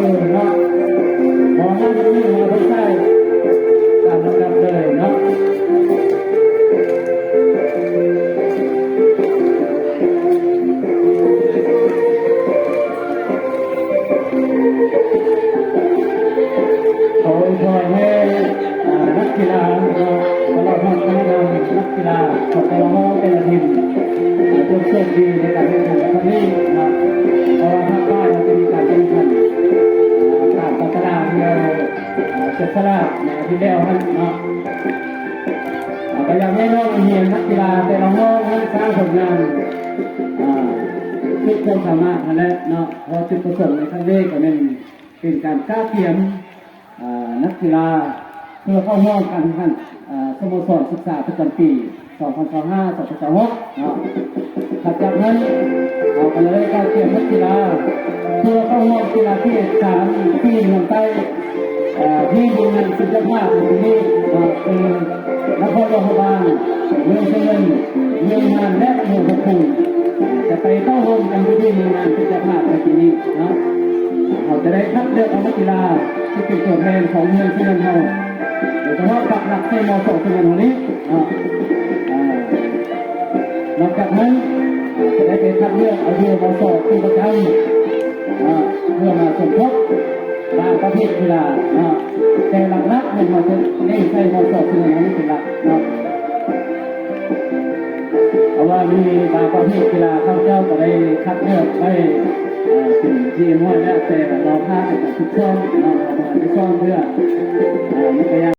ເນາະ ໝໍນຳຢູ່ຫົວຄົນຊາຍ ຕາມລຳດັບເລີຍເນາະ. ຂໍອວຍພອນໃຫ້ ອ່າ ນັກກິລາເນາະ ຕະຫຼອດຮອດຄະນະນັກກິລາຂອງແຕ່ລະຫ້ອງແຕ່ລະທີມ ຈົ່ງໂຊກດີໃນການແຂ່ງຂັນຄັ້ງນີ້ເນາະ ເພາະວ່າພາກບ່າຍເຮົາຈະມີການແຂ່ງຂັນ ອ່າ ຕາມຕາຕະລາງທີ່ເຮົາ ອ່າ ຈັບສະຫຼາກໃນອາທິດແລ້ວຫັ້ນເນາະ. ອ່າ ກໍຢາກໃຫ້ນ້ອງນັກຮຽນນັກກິລາແຕ່ລະຫ້ອງຫັ້ນສ້າງຜົນງານ ອ່າ ສຸດຄວາມສາມາດຫັ້ນແຫຼະເນາະ ເພາະຈຸດປະສົງໃນຄັ້ງນີ້ກໍແມ່ນ ເປັນການກະກຽມ ເອີ ນັກກິລາ ເພື່ອເຂົ້າຮ່ວມການແຂ່ງຂັນ ເອີ ສະໂມສອນສຶກສາປະຈຳປີ ສອງພັນຊາວຫ້າ ສອງພັນຊາວຫົກ ເນາະ. ຫຼັງຈາກນັ້ນ ເຮົາກໍເລີຍກະກຽມນັກກິລາ ເພື່ອເຂົ້າຮ່ວມກິລາເຂດສາມ ທີ່ເມືອງໃຕ້ ເອີ ທີ່ມີງານເປັນເຈົ້າພາບໃນປີນີ້ ເນາະ ຄື ນະຄອນຫຼວງພະບາງ, ເມືອງຊະເງິນ, ເມືອງງານ ແລະ ເມືອງພັກພູມ ຈະໄປເຂົ້າຮ່ວມກັນຢູ່ທີ່ເມືອງງານເປັນເຈົ້າພາບໃນປີນີ້ເນາະ. ເຮົາຈະໄດ້ຄັດເລືອກເອົານັກກິລາທີ່ເປັນຕົວແທນຂອງເມືອງຊະເງິນເຮົາ ໂດຍສະເພາະປັກຫຼັກໃສ່ ມສ ຊະເງິນເຮົານີ້ເນາະ. ອ່າ ນອກຈາກນັ້ນ ຈະໄດ້ໄປຄັດເລືອກເອົາຢູ່ ມສ ທີ່ປະຈຳ ອ່າ ເພື່ອມາສົມທົບບາງປະເພດກິລາເນາະ ແຕ່ຫຼັກໆ ແມ່ນວ່າຈະເນັ້ນໃສ່ ມສ ຊະເງິນເຮົານີ້ເປັນຫຼັກເນາະ. ເພາະວ່າມີບາງປະເພດກິລາ ຂ້າພະເຈົ້າກໍໄດ້ຄັດເລືອກໄວ້ ເອີ ເປັນທີ່ຮຽບຮ້ອຍແລ້ວ ແຕ່ລະລໍຖ້າໃນການຝຶກຊ້ອມເນາະ ເຮົາບໍ່ທັນໄດ້ຊ້ອມເທື່ອ ເອີ ຍົກຕົວຢ່າງ